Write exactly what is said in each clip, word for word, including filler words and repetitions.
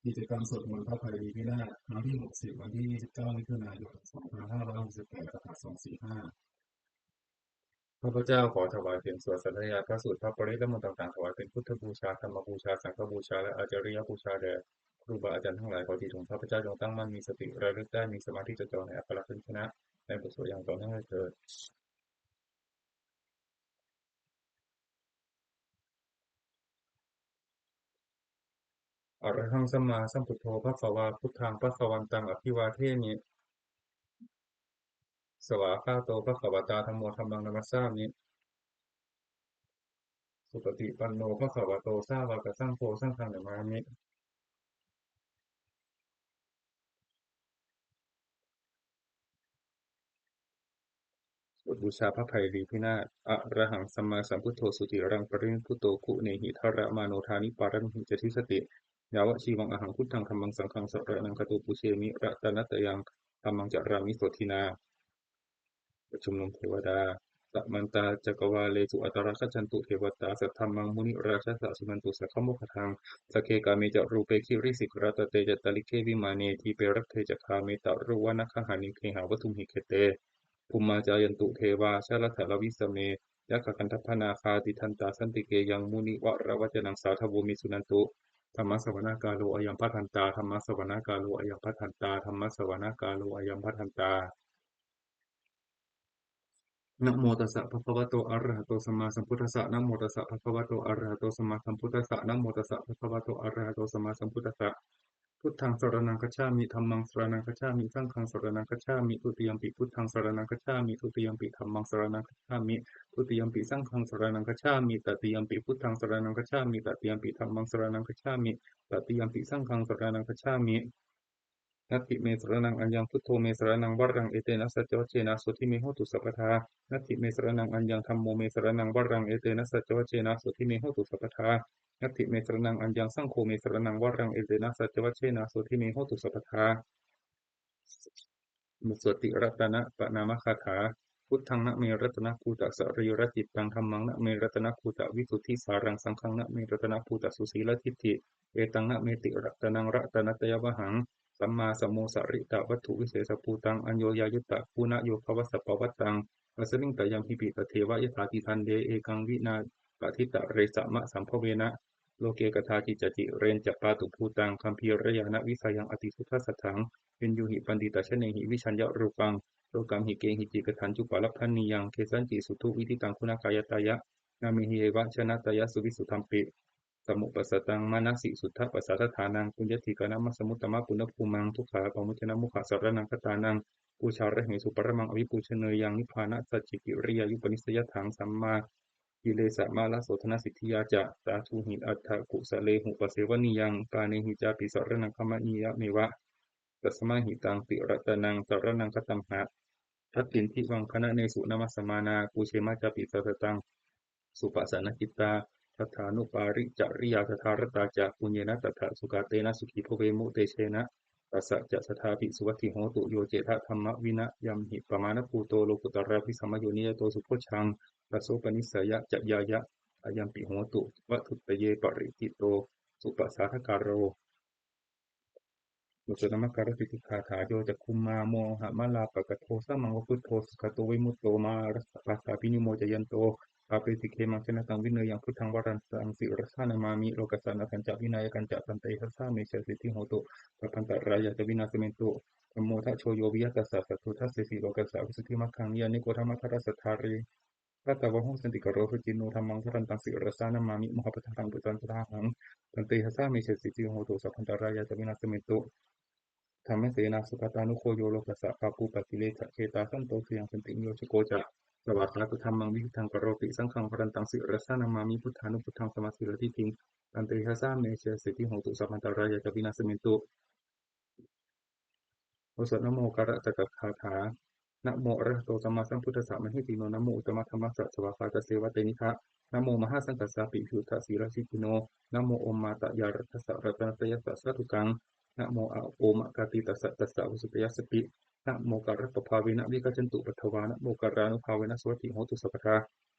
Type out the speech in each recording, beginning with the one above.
กิจกรรมสวดมนต์พระไพรีพินาศครั้งที่หกสิบ วันที่ยี่สิบเก้า มิถุนายน สองพันห้าร้อยหกสิบแปด รหัส สองสี่ห้า ข้าพเจ้าขอถวายเสียงสวดสาธยายพระสูตรพระปริตรและมนต์ต่างๆ ถวายเป็นพุทธบูชา ธรรมบูชา สังฆบูชา และอาจาริยบูชาแด่ครูบาอาจารย์ทั้งหลาย ขอจิตของข้าพเจ้าจงตั้งมั่น มีสติระลึกได้ มีสมาธิจดจ่อในอักขระพยัญชนะในบทสวดอย่างต่อเนื่องเถิด Arahaṃ sammāsambuddho bhagavā, buddhaṃ bhagavantaṃ abhivādemi. Svākkhāto bhagavatā dhammo, dhammaṃ namassāmi. Supaṭipanno bhagavato sāvakasaṅgho, saṅghaṃ namāmi. บทบูชาพระไพรีพินาศ Arahaṃ sammāsambuddho suciraṃ parinibbuto guṇehi dharamāno dāni pāramīhi ca dissati. Yāvajīvaṃ ahaṃ buddhaṃ dhammaṃ saṅghaṃ saraṇaṃ gato, pūjemi ratanattayaṃ dhammaṃ carāmi sotthinā. ประชุมนุมเทวดา Samantā cakkavāḷesu atrāgacchantu devatā, saddhammaṃ munirājassa suṇantu saggamokkhadaṃ. Sagge kāme ca rūpe girisikharataṭe cantalikkhe vimāne, dīpe raṭṭhe ca gāme taruvanagahane gehavatthumhi khette, bhummā cāyantu devā jalathalavisame yakkhagandhabbanāgā, tiṭṭhantā santike yaṃ munivaravacanaṃ sādhavo me suṇantu. Dhammassavanakālo ayam bhadantā. Dhammassavanakālo ayam bhadantā. Dhammassavanakālo ayam bhadantā. Namo tassa bhagavato arahato sammāsambuddhassa. Namo tassa bhagavato arahato sammāsambuddhassa. Namo tassa bhagavato arahato sammāsambuddhassa. Buddhaṃ saraṇaṃ gacchāmi. Dhammaṃ saraṇaṃ gacchāmi. Saṅghaṃ saraṇaṃ gacchāmi. Dutiyampi buddhaṃ saraṇaṃ gacchāmi. Dutiyampi dhammaṃ saraṇaṃ gacchāmi. Dutiyampi saṅghaṃ saraṇaṃ gacchāmi. Tatiyampi buddhaṃ saraṇaṃ gacchāmi. Tatiyampi dhammaṃ saraṇaṃ gacchāmi. Tatiyampi saṅghaṃ saraṇaṃ gacchāmi. Natthi me saraṇaṃ aññaṃ, buddho me saraṇaṃ varaṃ, etena saccavajjena sotthi me hotu sabbadā. Natthi me saraṇaṃ aññaṃ, dhammo me saraṇaṃ varaṃ, etena saccavajjena sotthi me hotu sabbadā. Natthi me saraṇaṃ aññaṃ, saṅgho me saraṇaṃ varaṃ, etena saccavajjena sotthi me hotu sabbadā. บทสวดติรัตตนปะนามคาถา Buddhaṃ na me ratanabhūtasariracittam, dhammaṃ na me ratanabhūtavisuddhisāraṃ, saṅghaṃ na me ratanabhūtasusīladiṭṭhi, etaṃ na me tiratanaṃ ratanattayavhaṃ, sammāsamosarittavatthuvisesabhūtaṃ, aññoññayuttaguṇayogavasapavattaṃ, asmiṃ tayamhipi tatheva yathāti. Daṇḍe ekaṃ vinā patiṭṭhare samasambhavena, loke kadāci ca cireñca pātubhūtaṃ, gambhīrañāṇavisayaṃ atisuddhasatthaṃ, viññūhi paṇḍitajanehi vijaññarūpaṃ, lokamhi kehici kataññupalabhanīyaṃ, kesañci suddhu vidiṭṭaṃ guṇakāyataya, nāmehi eva janataya suvisuddhampi, samuppasattaṃ manasi suddhapasādadhānaṃ, puññadhikāranamassumuttamapuññabhūmaṃ, dukkhappamuccanamogha saraṇaṃ gatānaṃ, pūjārahesu paramaṃ abhipūjanīyaṃ, nibbānasacchikiriyāyupanissayatthaṃ, sammā kilesamalasodhanasiddhiyā ca, sādhūhi atthakusalehupasevaniyaṃ, pāṇehi cāpi saraṇaṃ gamanīyameva, tasmā hi taṃ tiratanaṃ saraṇaṃ gatamha. Dakkhiṇaṃ divaṃ bhaṇānesu namassāma, pūjema cāpi satataṃ supasannacittāṃ, saddhānupāricariyā saddhārattā ca, puññena tattha sukatena sukhī bhavemu, tejena tassa ca sadā pi suvatthi hotu. Yo cettha dhammavinayamhi pamāṇabhūto, lokuttaradhigameyyo niyato subbojjhaṃ, tasopanissayacayāya ayampi hotu, vatthuttaye paritthito supasādākāro. บทสวดนมการสิทธิคาถา Yo cakkhumā mohamalāpakaṭṭho, sammāsambuddho sugato vimutto, mārassa pāsā vinimocayanto, pāpesi khemaṃ janataṃ vineyyaṃ, buddhaṃ varantaṃ sirasā namāmi, lokassa nāthañca vināyakañca, tantejasā me jayasiddhi hotu, sabbantarāyā ca vināsamentu. Dhammo dhajo yo viya tassa, satthu dassesi lokassa visuddhimaggaṃ, niyyāniko dhammadharassa dhārī, sattāvaho santikaro suciṇṇo, dhammaṃ varantaṃ sirasā namāmi, mahābodhisattvaṃ buddhaṃ tathāhaṃ, tantejasā me jayasiddhi hotu, sabbantarāyā ca vināsamentu. Dhammasena sugatānugo yo, lokassa pāpūpakilecchakhetā, santo sayaṃ santimiyojako ca, svākkhāto dhammaṃ visuddhaṃ karoti, saṅghaṃ varantaṃ sirasā namāmi, buddhānubuddhaṃ samasīladiṭṭhiṃ, tantejasā me jayasiddhi hotu, sabbantarāyā ca vināsamentu. บทสวดนโมการะตะกะคาถา Namo arahato sammāsambuddhassa mahesino, namo uttamadhammassa svākkhātasseva tenidha, namo mahāsaṅghassāpi visuddhasīladiṭṭhino, namo omātyāraddhassa ratanattayassa sādhukaṃ, namo omakātītassa tassa vatthuttayassapi, namokārappabhāvena vigacchantu upaddavā, namokārānubhāvena suvatthi hotu sabbadā,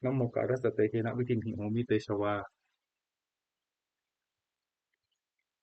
namokārassa tejena vidhimhi homi tejavā.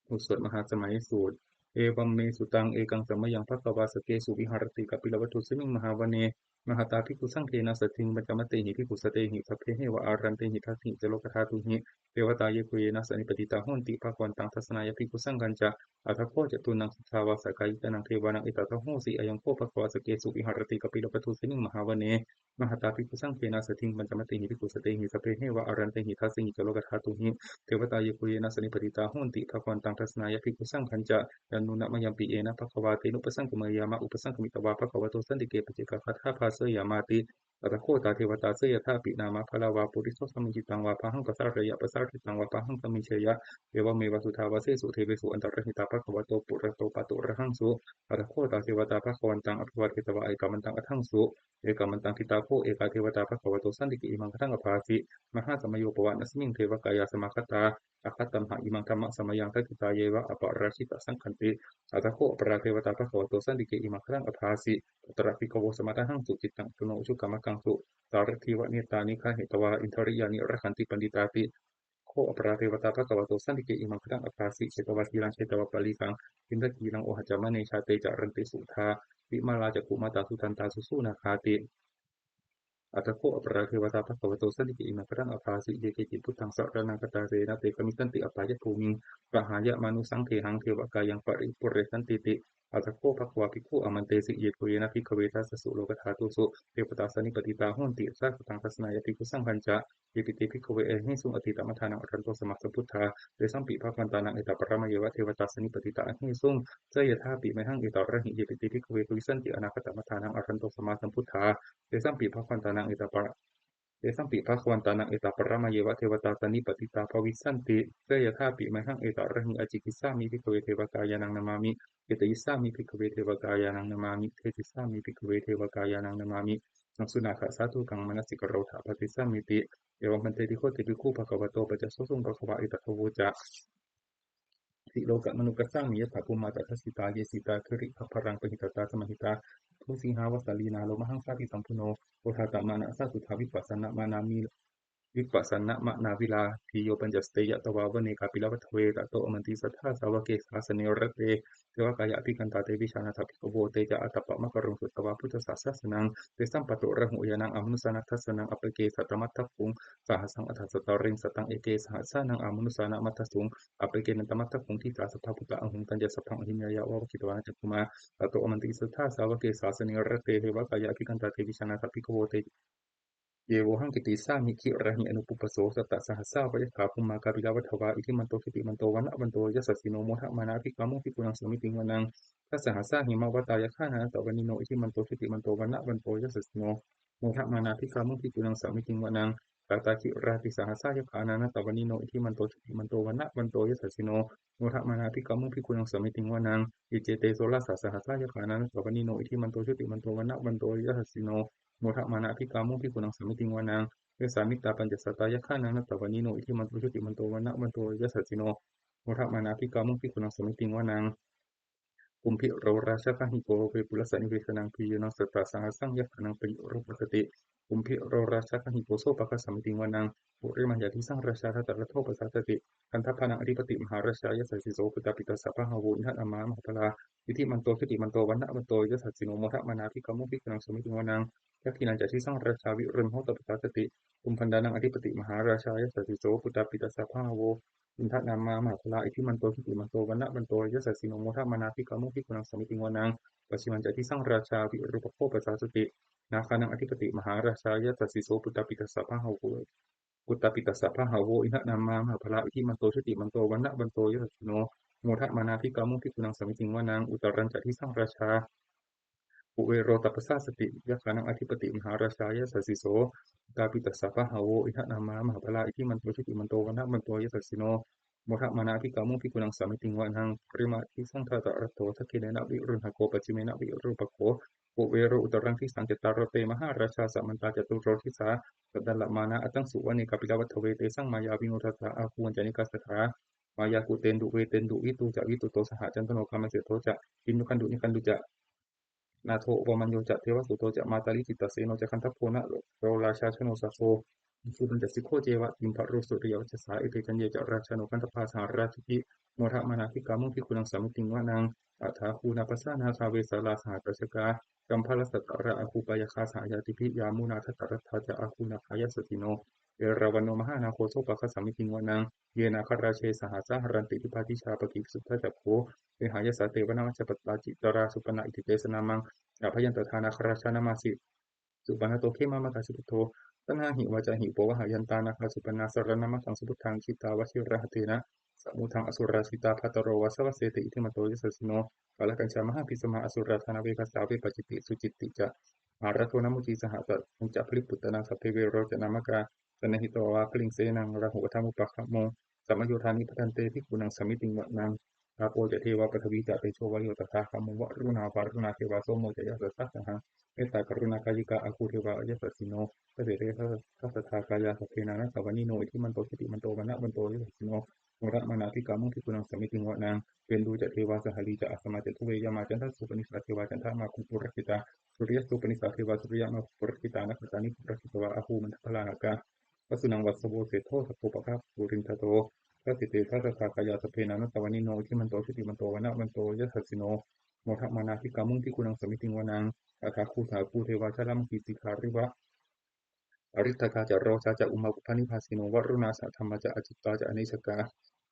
บทสวดมหาสมัยสูตร Evaṃ me sutaṃ. Ekaṃ samayaṃ bhagavā sakkesu viharati kapilavatthusmiṃ mahāvane mahatā bhikkhusaṅghena saddhiṃ pañcamattehi bhikkhusatehi sabbeheva ārantehi dasahi ca lokadhātūhi devatā yebhuyyena sannipatitā honti bhagavantaṃ dassanāya bhikkhusaṅghañca. Atha kho catunnaṃ suddhāvāsakāyikānaṃ devānaṃ etadahosi: Ayaṃ kho bhagavā sakkesu viharati kapilavatthusmiṃ mahāvane mahatā bhikkhusaṅghena saddhiṃ pañcamattehi bhikkhusatehi sabbeheva ārantehi dasahi ca lokadhātūhi devatā yebhuyyena sannipatitā honti bhagavantaṃ dassanāya bhikkhusaṅghañca. Yannūna mayampi yena bhagavā tenupasaṅkameyyāma, upasaṅkamitvā bhagavato santike paccekagāthā bhāseyyāmāti. Atha kho tā devatā seyyathāpi nāma balavā puriso sammiñjitaṃ vā bāhaṃ pasāreyya, pasāritaṃ vā bāhaṃ sammiñjeyya, evameva suddhāvāsesu devesu antarahitā bhagavato purato pāturahaṃsu. Atha kho tā devatā bhagavantaṃ abhivādetvā ekamantaṃ aṭṭhaṃsu. Ekamantaṃ ṭhitā kho ekā devatā bhagavato santike imaṃ gāthaṃ abhāsi: Mahāsamayo pavanasmiṃ devakāyā samāgatā, āgatamha imaṃ dhammasamayaṃ dakkhitāyeva aparājitasaṅghanti. Atha kho aparā devatā bhagavato santike imaṃ gāthaṃ abhāsi: Tatra bhikkhavo samādahaṃsu cittaṃ attano ujukamakaṃsu, sārathīva nettāni gahetvā indriyāni rakkhanti paṇḍitāti. Kho aparā devatā bhagavato santike imaṃ gāthaṃ abhāsi: Chetvā khīlaṃ chetvā palīghaṃ indakhīlaṃ ohaccamanejā, te caranti suddhā vimalā cakkhumatā sudantā susunāgāti. Atha kho aparā devatā bhagavato santike imaṃ gāthaṃ abhāsi: Ye keci buddhaṃ saraṇaṃ gatāse, na te gamissanti apāyabhūmiṃ, pahāya mānusaṃ dehaṃ devakāyaṃ paripūressantīti. Atha kho bhagavā bhikkhū āmantesi: Yebhuyyena bhikkhave dasasu lokadhātūsu devatā sannipatitā honti saddhaṃ dassanāya bhikkhusaṅghañca. Yepi te bhikkhave ahesuṃ atītamaddhānaṃ arahanto sammāsambuddhā, tesampi bhagavantānaṃ etaparamāyeva devatā sannipatitā ahesuṃ, seyyathāpi mayhaṃ etarahi. Yepi te bhikkhave bhavissanti anāgatamaddhānaṃ arahanto sammāsambuddhā, tesampi bhagavantānaṃ etapara- tesampi bhagavantānaṃ etaparamāyeva devatā sannipatitā bhavissanti, seyyathāpi mayhaṃ etarahi. Ācikkhissāmi bhikkhave devakāyānaṃ nāmāni, kittayissāmi bhikkhave devakāyānaṃ nāmāni, desissāmi bhikkhave devakāyānaṃ nāmāni. Suṇātha sādhukaṃ manasikarotha bhāsissāmīti. Evaṃ bhanteti kho te bhikkhū bhagavato paccassosuṃ. Bhagavā etadavoca: Silokamanukassāmi yattha bhummā tadassitā, ye sitā girigabbharaṃ pahitattā samāhitā, aṭṭhaṃsu sīhāva sallīnā lomahaṃsābhisambhuno, odātamanasā suddhā vippasannamanāvilā, vippasannamanāvilā. Bhiyyo pañcasate ñatvā vane kāpilavatthave, tato āmantayi satthā sāvake sāsane rate. Devakāyā abhikkantā te vijānātha bhikkhavo, te ca ātappamakaruṃ sutvā buddhassa sāsanaṃ. Tesampāturahu ñāṇaṃ amanussāna dassanaṃ, appeke satamaddakkhuṃ sahassaṃ atha sattariṃ. Sataṃ eke sahassānaṃ amanussānamaddasuṃ, appekenantamaddakkhuṃ disā sabbā phuṭā ahuṃ. Tañca sabbaṃ abhiññāya vavakkhitvāna cakkhumā, tato āmantayi satthā sāvake sāsane rate. Devakāyā abhikkantā te vijānātha bhikkhavo, te ye vohaṃ kittayissāmi girāhi anupubbaso. Sattasahassā va yattha bhummā kāpilavatthavā, iddhimanto jutimanto vaṇṇavanto yasassino, modamānā abhikkāmuṃ bhikkhūnaṃ samitiṃ vanaṃ. Chasahassā hemavatā yakkhā nānattavaṇṇino, iddhimanto jutimanto vaṇṇavanto yasassino, modamānā abhikkāmuṃ bhikkhūnaṃ samitiṃ vanaṃ. Sātāgirā tisahassā yakkhā nānattavaṇṇino, iddhimanto jutimanto vaṇṇavanto yasassino, modamānā abhikkāmuṃ bhikkhūnaṃ samitiṃ vanaṃ. Iccete soḷasasahassā yakkhā nānattavaṇṇino, iddhimanto jutimanto vaṇṇavanto yasassino, modamānā abhikkāmuṃ bhikkhūnaṃ samitiṃ vanaṃ. Vessāmittā pañcasatā yakkhā nānattavaṇṇino, iddhimanto jutimanto vaṇṇavanto yasassino, modamānā abhikkāmuṃ bhikkhūnaṃ samitiṃ vanaṃ. Kumbhīro rājagahiko vepullassa nivesanaṃ, bhiyyo naṃ satasahassaṃ yakkhānaṃ payirupāsati, kumbhīro rājagahiko sopāga samitiṃ vanaṃ. Purimañca disaṃ rājā dhataraṭṭho pasāsati, gandhabbānaṃ ādhipati mahārājā yasassi so. Puttāpi tassa bahavo indanāmā mahabbalā, iddhimanto jutimanto vaṇṇavanto yasassino, modamānā abhikkāmuṃ bhikkhūnaṃ samitiṃ vanaṃ. Dakkhiṇañca disaṃ rājā virūḷho tappasāsati, kumbhaṇḍānaṃ ādhipati mahārājā yasassi so. Puttāpi tassa bahavo indanāmā mahabbalā, iddhimanto jutimanto vaṇṇavanto yasassino, modamānā abhikkāmuṃ bhikkhūnaṃ samitiṃ vanaṃ. Pacchimañca disaṃ rājā virūpakkho pasāsati, nāgānaṃ ādhipati mahārājā yasassi so. Puttāpi tassa bahavo, puttāpi tassa bahavo indanāmā mahabbalā, iddhimanto jutimanto vaṇṇavanto yasassino, modamānā abhikkāmuṃ bhikkhūnaṃ samitiṃ vanaṃ. Uttarañca disaṃ rājā kuvero tappasāsati, yakkhānaṃ ādhipati mahārājā yasassi so. Puttāpi tassa bahavo indanāmā mahabbalā, iddhimanto jutimanto vaṇṇavanto yasassino, modamānā abhikkāmuṃ bhikkhūnaṃ samitiṃ vanaṃ. Purimaṃ disaṃ dhataraṭṭho, dakkhiṇena virūḷhako, pacchimena virūpakkho, kuvero uttaraṃ disaṃ. Cattāro te mahārājā samantā caturo disā, daddallamānā aṭṭhaṃsu vane kāpilavatthavā. Tesaṃ māyāvino dāsā āgū vañcanikā saṭhā, māyā kuṭeṇḍu veṭeṇḍu viṭū ca viṭuṭo saha, candano kāmaseṭṭho ca kinnughaṇḍu nighaṇḍu ca, nāgo opamañño ca devasūto ca mātali cittaseno ca gandhabbo naḷo rājā janosabho. Āgū pañcasikho ceva timbarū suriyavacchasā, ete caññe ca rājāno gandhabbā saha rājubhi, modamānā abhikkāmuṃ bhikkhūnaṃ samitiṃ vanaṃ. Athāgū nābhasā nāgā vesālā sahatacchakā, kambalassatarā āgū pāyāgā saha ñātibhi, yāmunā dhataraṭṭhā ca āgū nāgā yasassino, erāvaṇo mahānāgo sopāga samitiṃ vanaṃ. Ye nāgarāje sahasā haranti dibbā dijā pakkhi visuddhacakkhū, vehāyasā te vanamajjhapattā citrā supaṇṇā iti tesa nāmaṃ. Abhayantadā nāgarājānamāsi supaṇṇato khemamakāsi buddho. Saṇhāhi vācāhi upavhayantā nāgā supaṇṇā saraṇamakaṃsu buddhaṃ. Jitā vajirahatthena samuddaṃ asurā sitā bhātaro vāsavassete iddhimanto yasassino. Kālakañjā mahābhismā asurā dānaveghasā vepacitti sucitti ca pahārādo namucī saha. Satañca baliputtānaṃ sabbe verocanāmakā sannayhitvā baliṃ senaṃ rāhubhaddamupāgamuṃ. Samayodāni bhaddante bhikkhūnaṃ samitiṃ vanaṃ. Āpo ca devā paṭhavī ca tejo vāyo tadāgamuṃ, varuṇā vāruṇā devā somo ca yasasā saha. Mettākaruṇākāyikā āgū devā yasassino, dasete dasadhā kāyā sabbe nānattavaṇṇino, iddhimanto jutimanto vaṇṇavanto yasassino, modamānā abhikkāmuṃ bhikkhūnaṃ samitiṃ vanaṃ. Veṇḍū ca devā sahalī ca asamā ca duve yamā, candassūpanisā devā candamāgū purakkhitā, suriyassūpanisā devā suriyamāgū purakkhitā, nakkhattāni purakkhitvā āgū mandavalāhakā. Vasūnaṃ vāsavo seṭṭho sakkopāga purindado, dasete dasadhā kāyā sabbe nānattavaṇṇino, iddhimanto jutimanto vaṇṇavanto yasassino, modamānā abhikkāmuṃ bhikkhūnaṃ samitiṃ vanaṃ. Athāgū sahabhū devā jalamaggisikhāriva, ariṭṭhakā ca rojā ca ummāpupphanibhāsino, varuṇā sahadhammā ca accutā ca anejakā,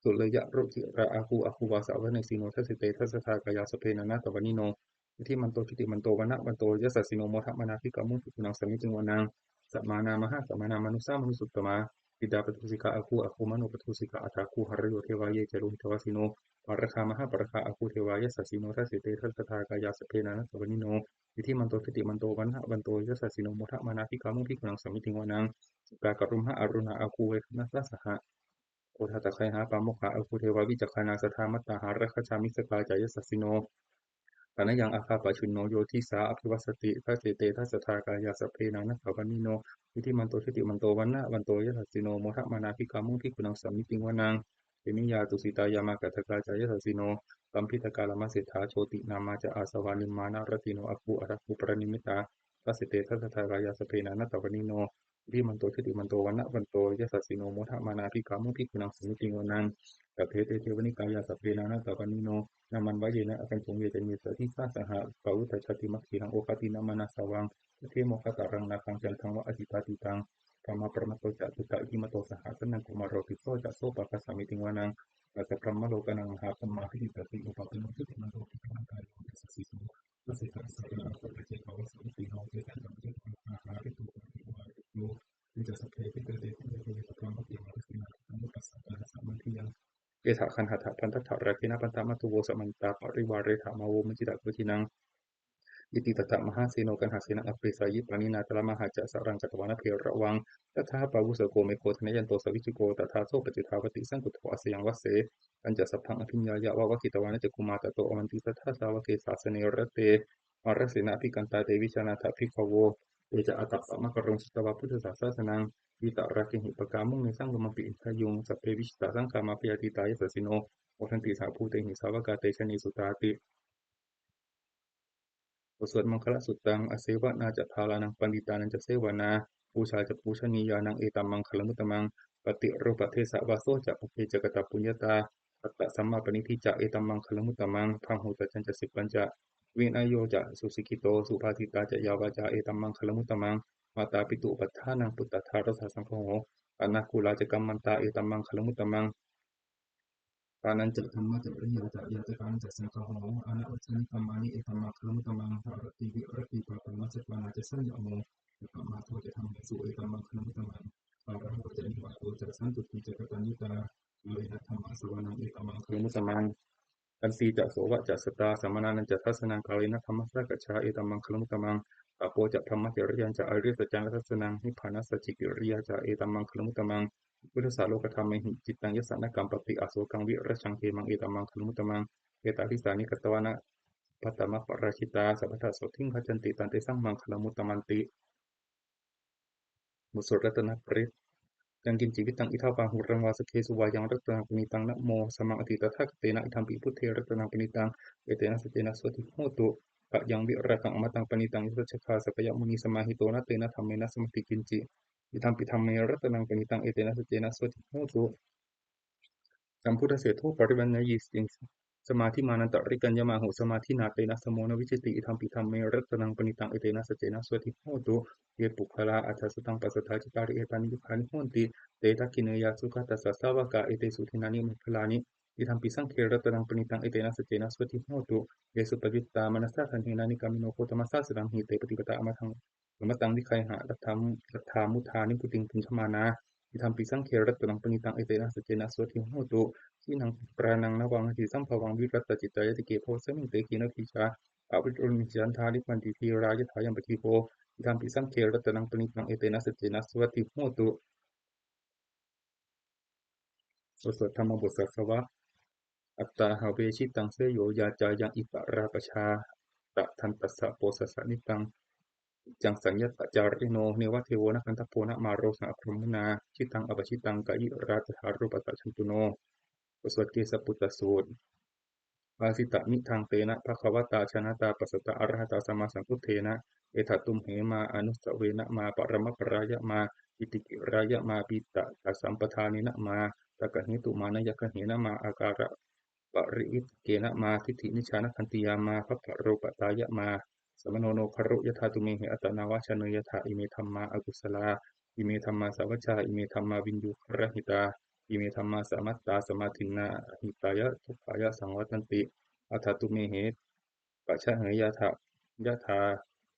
sūleyyarucirā āgū āgū vāsavanesino, dasete dasadhā kāyā sabbe nānattavaṇṇino, iddhimanto jutimanto vaṇṇavanto yasassino, modamānā abhikkāmuṃ bhikkhūnaṃ samitiṃ vanaṃ. Samānā mahāsamānā mānusā mānusuttamā, khiḍḍāpadūsikā āgū āgū manopadūsikā, athāgū harayo devā ye ca lohitavāsino, pāragā mahāpāragā āgū devā yasassino, dasete dasadhā kāyā sabbe nānattavaṇṇino, iddhimanto jutimanto vaṇṇavanto yasassino, modamānā abhikkāmuṃ bhikkhūnaṃ samitiṃ vanaṃ. Sukkā karumhā aruṇā āgū veghanasā saha, odātagayhā pāmokkhā āgū devā vicakkhaṇā, sadāmattā hāragajā missakā ca yasassino, thanayaṃ āga pajjunno yo disā abhivassati, dasete dasadhā kāyā sabbe nānattavaṇṇino, iddhimanto jutimanto vaṇṇavanto yasassino, modamānā abhikkāmuṃ bhikkhūnaṃ samitiṃ vanaṃ. Khemiyā tusitā yāmā kaṭṭhakā ca yasassino, lambitakā lāmaseṭṭhā jotināmā ca āsavā, nimmānaratino āgū athāgū paranimmitā, dasete dasadhā kāyā sabbe nānattavaṇṇino, iddhimanto jutimanto vaṇṇavanto yasassino, modamānā abhikkāmuṃ bhikkhūnaṃ samitiṃ vanaṃ. Saṭṭhete devanikāyā sabbe nānattavaṇṇino, nāmanvayena āgañchuṃ ye caññe sadisā saha, pavutthajātimakkhilaṃ oghatiṇṇamanāsavaṃ, saṭṭhemoghataraṃ nāgaṃ candaṃva asitātitaṃ, brahmā paramatto ca puttā iddhimato saha, sanaṅkumāro tisso ca sopāga samitiṃ vanaṃ. Tassa brahmalokānaṃ mahābrahmābhitiṭṭhati, upapanno jutimanto bhikkhū mantāyo yasassiso, dasete dasadhā āgū paccekavasavattino, tesañca majjhato āgā hārito paṭhaviṃ āgū, te ca sabbe abhikkante bhummā yāvatnāma buddhe manussena sataṃ buddhassa āyasmantiyaṃ, etha gaṇhatha bandhatha rāgena bandhamatthu vo, samantā parivāretha mā vo muñcittha koci naṃ. Iti tattha mahāseno kaṇhasenaṃ apesayi, pāṇinā talamāhacca saraṃ katvāna bheravaṃ. Tattha pāvussako megho thanayanto savijjuko, tadā so paccudāvatti saṅkuddho asayaṃvase. Tañca sabbaṃ abhiññāya vavakkhitvāna cakkhumā, tato āmantayi satthā sāvake sāsane rate, mārasenā abhikkantā te vijānātha bhikkhavo. Te ca ātappamakaruṃ sutvā buddhassa sāsanaṃ, vītarāgehi pakkāmuṃ nesaṃ lomampi iñjayuṃ. Sabbe vijitasaṅgāmā bhayātītā yasassino, modanti saha bhūtehi sāvakā te janesutāti. บทสวดมังคลสุตตัง Asevanā ca bālānaṃ, paṇḍitānañca sevanā, pūjā ca pūjanīyānaṃ, etammaṅgalamuttamaṃ. Paṭirūpadesavāso ca, pubbe ca katapuññatā, attasammāpaṇidhi ca, etammaṅgalamuttamaṃ. Brahmūpadesañca sippañca, vinayo ca susikkhito, subhāsitā ca yā vācā, etammaṅgalamuttamaṃ. Mātāpituupaṭṭhānaṃ, puttadārassa saṅgaho, anākulā ca kammantā, etammaṅgalamuttamaṃ. Dānañca dhammacariyā ca, ñātakānañca saṅgaho, anavajjāni kammāni, etammaṅgalamuttamaṃ. Sārathi viratī pāpā majjapānā ca saññamo, appamādo ca dhammesu, etammaṅgalamuttamaṃ. Gāravo ca nivāto ca, santuṭṭhī ca kataññutā, kālena dhammassavanaṃ, etammaṅgalamuttamaṃ. Khantī ca sovacassatā, samaṇānañca dassanaṃ, kālena dhammasākacchā, etammaṅgalamuttamaṃ. Tapo ca brahmacariyañca, ariyasaccāna dassanaṃ, nibbānasacchikiriyā ca, etammaṅgalamuttamaṃ. Phuṭṭhassa lokadhammehi, cittaṃ yassa na kampati, asokaṃ virajaṃ khemaṃ, etammaṅgalamuttamaṃ. Etādisāni katvāna, sabbatthamaparājitā, sabbattha sotthiṃ gacchanti, taṃ tesaṃ maṅgalamuttamanti. บทสวดรัตนปริตร Yaṅkiñci vittaṃ idha vā huraṃ vā, saggesu vā yaṃ ratanaṃ paṇītaṃ, namo samaṃ atthi tathāgatena, idampi buddhe ratanaṃ paṇītaṃ, etena saccena suvatthi hotu. Khayaṃ virāgaṃ amataṃ paṇītaṃ, yadajjhagā sakyamunī samāhito, na tena dhammena samatthi kiñci, idampi dhamme ratanaṃ paṇītaṃ, etena saccena suvatthi hotu. Sambuddhaseṭṭho parivaṇṇayī sitiṃ samādhimānantarikaññamāhu, samādhinā tena samo na vijjati, idampi dhamme ratanaṃ paṇītaṃ, etena saccena suvatthi hotu. Ye puggalā aṭṭha sataṃ pasatthā, cattāri etāni yugāni honti, te dakkhiṇeyyā sugatassa sāvakā, etesu dinnāni mahapphalāni, idampi saṅghe ratanaṃ paṇītaṃ, etena saccena suvatthi hotu. Ye suppayuttā manasā daḷhena, nikkāmino gotamasāsanamhi, te pattipattā amataṃ amataṃ vigayha, laddhā laddhā mudhā nibbutiṃ bhuñjamānā, idampi saṅghe ratanaṃ paṇītaṃ, etena saccena suvatthi hotu. Khīṇaṃ purāṇaṃ navaṃ natthi sambhavaṃ, virattacittāyatike bhavasmiṃ te khīṇabījā aviruḷhichandā, nibbanti dhīrā yathāyampadīpo, idampi saṅghe ratanaṃ paṇītaṃ, etena saccena suvatthi hotu. บทสวดธรรมบทสัสสวะ Atthā have jitaṃ seyyo, yā cāyaṃ itarā pajā, tadantassa bojjhassa nittaṃ, niccaṃ saññatacārino, neva devo na gandhabbo na māro na brahmunā, jitaṃ apajitaṃ kāyirā tathā rūpassa jantuno. บทสวดเกสสปุตตสูตร Bhāsitamidaṃ tena bhagavatā jānatā passatā arahatā sammāsambuddhena, etha tumhe mā anussavena mā paramaparāya mā piṭikirāya mā piṭakasampadanena mā takkhetumānāya gahena mā ākāraparivittakena mā diṭṭhimicchānagantiyā mā bhabbarūpatāya mā samāno no garu yathā tumhehi attanāvajaneyyātha. Ime dhammā akusalā, ime dhammā sahavajjā, ime dhammā viññugarahitā, ime dhammā samattā samādinnā ahitāya dukkhāya saṃvattanti. Atha tumhehi pajaneyyātha yathā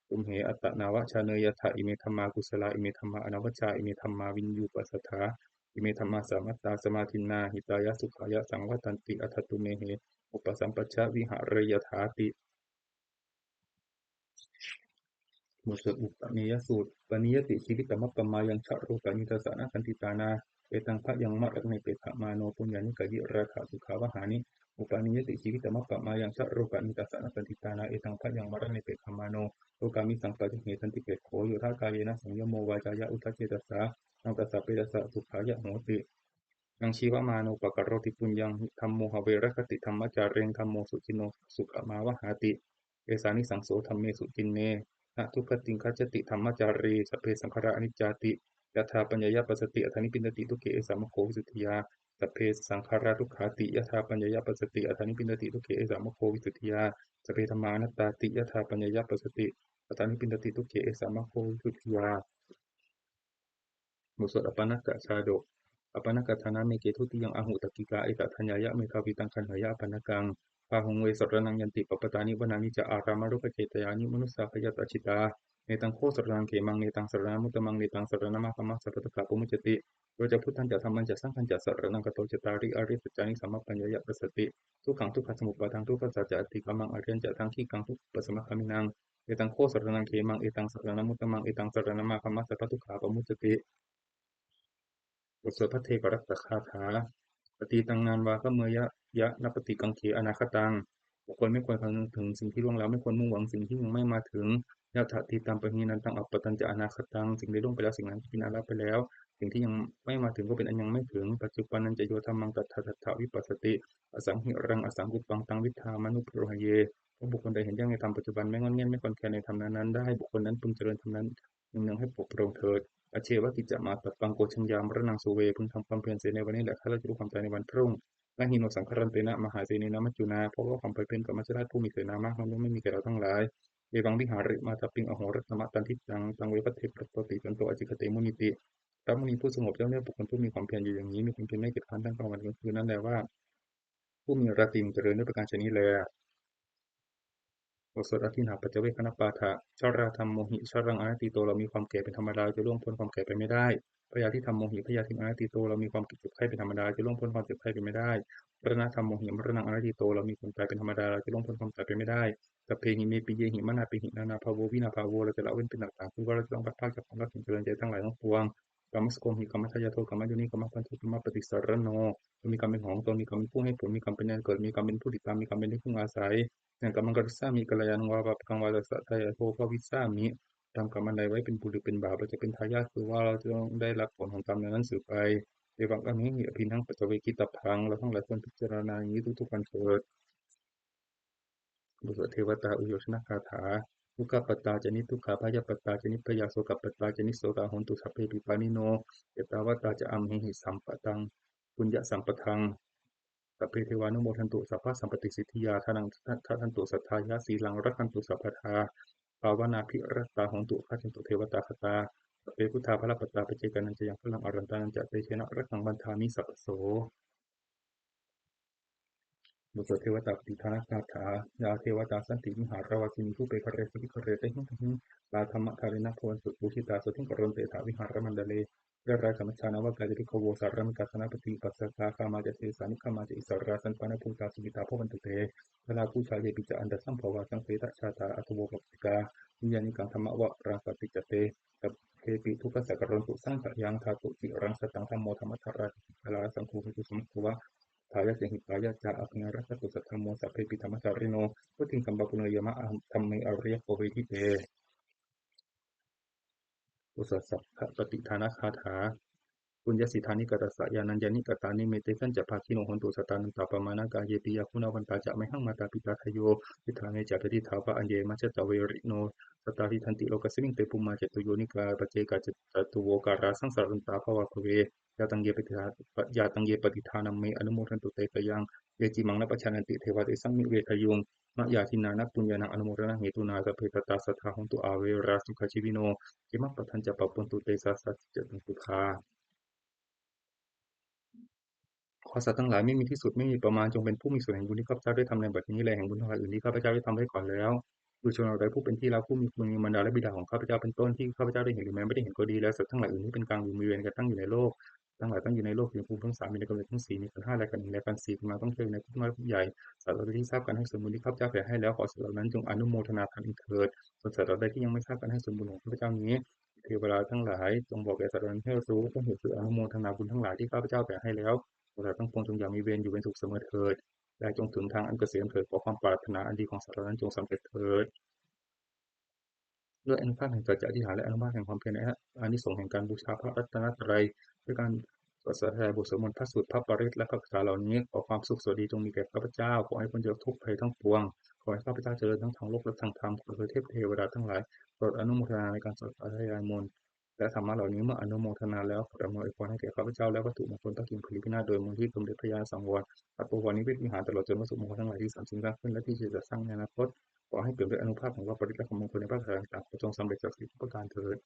tumhe attanāvajaneyyātha. Ime dhammā kusalā, ime dhammā anavajjā, ime dhammā viññūppasathā, ime dhammā samattā samādinnā hitāya dukkhāya saṃvattanti. Atha tumhehi upasampajja vihareyyāthāti. บทสวดอุปเนยสูตร Upanīyati jīvitamappamāyaṃ ca rogāni tassa na gandhi tāṇā, etaṃ bhayaṃ maraṇe pekkhamāno puññāni kāyirāgasukhāvahāni. Upanīyati jīvitamappamāyaṃ ca rogāni tassa na gandhi tāṇā, etaṃ bhayaṃ maraṇe pekkhamāno rogāmisaṃ paṭiggaṇhetanti pekkho. Yo dha kāyena saṃyamo vācāya uda cetasā, taṃ tassa petassa sukkhāya hoti. Yaṃ jīvamāno pakaroti puññaṃ, dhammo have rakkhati dhammacāriṃ, dhammo suciṇṇo sukamāvahāti. Esānisaṃso dhamme suciṇṇe, na dugatiṃ gacchati dhammacārī. Sabbe saṅkhārā aniccāti, yadā paññāya passati, atha nibbindati dukkhe, esa maggo visuddhiyā. Sabbe saṅkhārā dukkhāti, yadā paññāya passati, atha nibbindati dukkhe, esa maggo visuddhiyā. Sabbe dhammā anattāti, yadā paññāya passati, atha nibbindati dukkhe, esa maggo visuddhiyā. บทสวดอปัณณกชาดก Apaṇṇakaṭṭhānaṃ neke dutiyaṃ āhu, takkikā etadaññāya, medhāvī taṃ gaṇheyya apaṇṇakaṃ. Bāhuṃ ve saraṇaṃ yanti, pabbatāni vanāni ca, ārāmarukkhacetyāni, manussā bhayapajitā. Netaṃ kho saraṇaṃ khemaṃ, netaṃ saraṇamuttamaṃ, netaṃ saraṇamāgamma, sabbadukkhapamuccati. Yo ca buddhañca dhammañca saṅghañca saraṇaṃ gato, cattāri ariyasaccāni sammappaññāya passati. Dukkhaṃ dukkhasamuppādaṃ dukkhassa ca atikkamaṃ, ariyañca sāṅkhikaṃ dukkhapasamagāminaṃ. Etaṃ kho saraṇaṃ khemaṃ, etaṃ saraṇamuttamaṃ, etaṃ saraṇamāgamma, sabbadukkhapamuccati. บทสวดภัทเทกรัตตคาถา Atītaṃ nānvāgameyya nappaṭikaṅkhe anāgataṃ. บุคคลไม่ควรคำนึงถึงสิ่งที่ล่วงแล้ว ไม่ควรมุ่งหวังสิ่งที่ยังไม่มาถึง Yadatītampahīnantaṃ appattañca anāgataṃ. สิ่งใดล่วงไปแล้ว สิ่งนั้นก็เป็นอันละไปแล้ว สิ่งที่ยังไม่มาถึงก็เป็นอันยังไม่ถึง Paccuppannañca yo dhammaṃ tattha tattha vipassati, asaṃhiraṃ asaṅkuppaṃ taṃ viddhā manubrūhaye. เพราะบุคคลใดเห็นแจ้งในธรรมปัจจุบัน ไม่ง่อนแง่น ไม่คลอนแคลนในธรรมนั้นๆได้ บุคคลนั้นพึงเจริญธรรมนั้นเนืองๆให้ปลอดโปร่งเถิด Ajjeva kiccamātappaṃ ko jaññā maraṇaṃ suve. พึงทำความเพียรเสียในวันนี้แหละ ถ้าเราจะรู้ความตายในวันพรุ่ง Na hi no saṅgarantena mahāsenena maccunā. เพราะว่าความผัดเพี้ยนกับมัจจุราชผู้มีเสนามากนั้นย่อมไม่มีแก่เราทั้งหลาย Evaṃ vihārimātappiṃ ahorattamatanditaṃ, taṃ ve bhaddekarattoti santo ācikkhate munīti. พระมุนีผู้สงบย่อมเรียกบุคคลผู้มีความเพียรอยู่อย่างนี้ มีความเพียรไม่เกียจคร้านทั้งกลางวันกลางคืนนั้นแลว่า ผู้มีราตรีหนึ่งเจริญด้วยประการฉะนี้แล บทสวดอทินหปัจจเวกขณปาฐะ Jarādhammomhi jaraṃ anatīto. เรามีความแก่เป็นธรรมดา จะล่วงพ้นความแก่ไปไม่ได้ Byādhidhammomhi byādhiṃ anatīto. เรามีความเจ็บไข้เป็นธรรมดา จะล่วงพ้นความเจ็บไข้ไปไม่ได้ Maraṇadhammomhi maraṇaṃ anatīto. เรามีความตายเป็นธรรมดา เราจะล่วงพ้นความตายไปไม่ได้ Sabbehi me piyehi manāpehi nānābhāvo vinābhāvo. เราจะละเว้นเป็นต่างๆ คือว่าเราจะต้องพลัดพรากจากความรักสิ่งเจริญใจทั้งหลายทั้งปวง Kammassakomhi kammadāyādo kammayoni kammabandhu kammapaṭisaraṇo. ตนมีกรรมเป็นของตน มีกรรมเป็นผู้ให้ผล มีกรรมเป็นแดนเกิด มีกรรมเป็นผู้ติดตาม มีกรรมเป็นที่พึ่งอาศัย Yaṃ kammaṃ karissāmi kalyāṇaṃ vā pāpakaṃ vā tassa dāyādo bhavissāmi. ทำกรรมอันใดไว้เป็นบุญหรือเป็นบาป เราจะเป็นทายาท คือว่าเราจะต้องได้รับผลของกรรมนั้นๆสืบไป Evaṃ amhehi abhiṇhaṃ paccavekitabbaṃ. เราทั้งหลายควรพิจารณาอย่างนี้ทุกๆวันเถิด บทสวดเทวตาอุยโยชนคาถา dukkhappattā ca niddukkhā, bhayappattā ca nibbhayā, sokappattā ca nissokā, hontu sabbepi pāṇino. Ettāvatā ca amhehi sambhataṃ puññasampadaṃ, sabbe devānumodantu, sabbasampattisiddhiyā. Dānaṃ dadantu saddhāya, sīlaṃ rakkhantu sabbadā, bhāvanābhiratā hontu, gacchantu devatāgatā. Sabbe buddhā balappattā, paccekānañca yaṃ balaṃ, arahantānañca tejena, rakkhaṃ bandhāmi sabbaso. บทสวดเทวตาปฏิทานคาถา Yā devatā santi vihāravāsinī, thūpe ghare sakiccare tahiṃ tahiṃ, tā dhammadānena bhavantu pūjitā, sotthiṃ karontedha vihāramaṇḍale. Viharāma majjhā navakā ca bhikkhavo, sārāmikā dānapatī upāsakā, gāmā ca desā nigamā ca issarā, sappāṇabhūtā sukhitā bhavantu te. Jalābujā yepi ca aṇḍasambhavā, saṃsedajātā athavopapātikā, niyyānikaṃ dhammavaraṃ paṭicca te, sabbepi dukkhassa karontu saṅkhayaṃ. Ṭhātu ciraṃ sataṃ dhammo, dhammaddharā ca puggalā, saṅgho hotu samaggo va, atthāya ca hitāya ca. Abhayaṃ rakkhattu saddhammo, sabbepi dhammacārino, vuḍḍhiṃ sampāpuṇeyyāma, dhamme ariyappavedite. บทสวดสัพพปฏิทานคาถา Puññassidāni katassa, yānāni katāni me, tesañca bhāgino hontu, sattānantāni pamāṇakā. Yepi yā guṇavantā ca, mayhaṃ mātā pitā ādāyo, diṭṭhā me ca patiṭṭhā va, aññe majjhattā verino, sattā tiṭṭhanti lokasmiṃ, te bhummā catuyonikā, paccekā ca catuvokkārā, saṃsarantā bhavābhave. Yā taṃ ye pattidānaṃ, yā taṃ ye pattidānaṃ me, anumodantu te sayaṃ, ye cīmaṃ na pajānanti, devā tesaṃ nivedayiṃ. Mayā dinā na puññānaṃ, anumodanahetunā, sabbe sattā sadā hontu, averā sukhajīvino. Khemappadañca pāpuntu, te sadā sijjhatu sukhā. ขอสัตว์ทั้งหลายไม่มีที่สุดไม่มีประมาณ จงเป็นผู้มีส่วนแห่งบุญที่ข้าพเจ้าได้ทำในบัดนี้ และแห่งบุญทั้งหลายอื่นที่ข้าพเจ้าได้ทำไว้ก่อนแล้ว ปุถุชนเหล่าใดผู้เป็นที่รัก ผู้มีคุณมีมารดาและบิดาของข้าพเจ้าเป็นต้น ที่ข้าพเจ้าได้เห็นหรือแม้ไม่ได้เห็นก็ดี และสัตว์ทั้งหลายอื่นที่เป็นกลางอยู่มีเวรกระทั่งอยู่ในโลก ทั้งหลายตั้งอยู่ในโลก อยู่ในภูมิทั้งสาม อยู่ในกำเนิดทั้งสี่ มีขันธ์ห้าและขันธ์หนึ่งและขันธ์สี่ กำลังต้องเที่ยวอยู่ในภพน้อยภพใหญ่ สัตว์เหล่าใดที่ทราบการให้ส่วนบุญที่ข้าพเจ้าแผ่ให้แล้ว ขอสัตว์เหล่านั้นจงอนุโมทนาทานเถิด ส่วนสัตว์เหล่าใดที่ยังไม่ทราบการให้ส่วนบุญของข้าพเจ้านี้ เทวดาทั้งหลาย จงบอกแก่สัตว์เหล่านั้นให้รู้ต้นเหตุคืออนุโมทนาบุญทั้งหลายที่ข้าพเจ้าแผ่ให้แล้ว ขอสัตว์ทั้งปวงจงอย่ามีเวร อยู่เป็นสุขเสมอเถิด และจงถึงทางอันเกษมเถิด ขอความปรารถนาอันดีของสัตว์เหล่านั้นจงสำเร็จเถิด ด้วยอานุภาพแห่งสัจจะอธิษฐาน และอานุภาพแห่งความเพียร ในอานิสงส์แห่งการบูชาพระรัตนตรัย ด้วยการสวดสาธยายบทสวดมนต์ พระสูตร พระปริตร และพระคาถาเหล่านี้ ขอความสุขสวัสดีจงมีแก่ข้าพเจ้า ขอให้พ้นจากทุกข์ภัยทั้งปวง ขอให้ข้าพเจ้าเจริญทั้งทางโลกและทางธรรม ขอเทพเทวดาทั้งหลายโปรดอนุโมทนาในการสวดสาธยายมนต์ และธรรมะเหล่านี้ เมื่ออนุโมทนาแล้ว โปรดอำนวยพรให้แก่ข้าพเจ้า และวัตถุมงคลพระกิ่งผลิพินาศโดยมนต์ที่สมเด็จพระญาณสังวร พระบวรนิเวศวิหาร ตลอดจนวัตถุมงคลทั้งหลายที่สามสิ่งสร้างขึ้น และที่จะจัดสร้างในอนาคต ขอให้เปี่ยมด้วยอานุภาพของพระปริตรและของมงคลในพระคาถาต่างๆ ขอจงสำเร็จศักดิ์สิทธิ์ทุกประการเถิด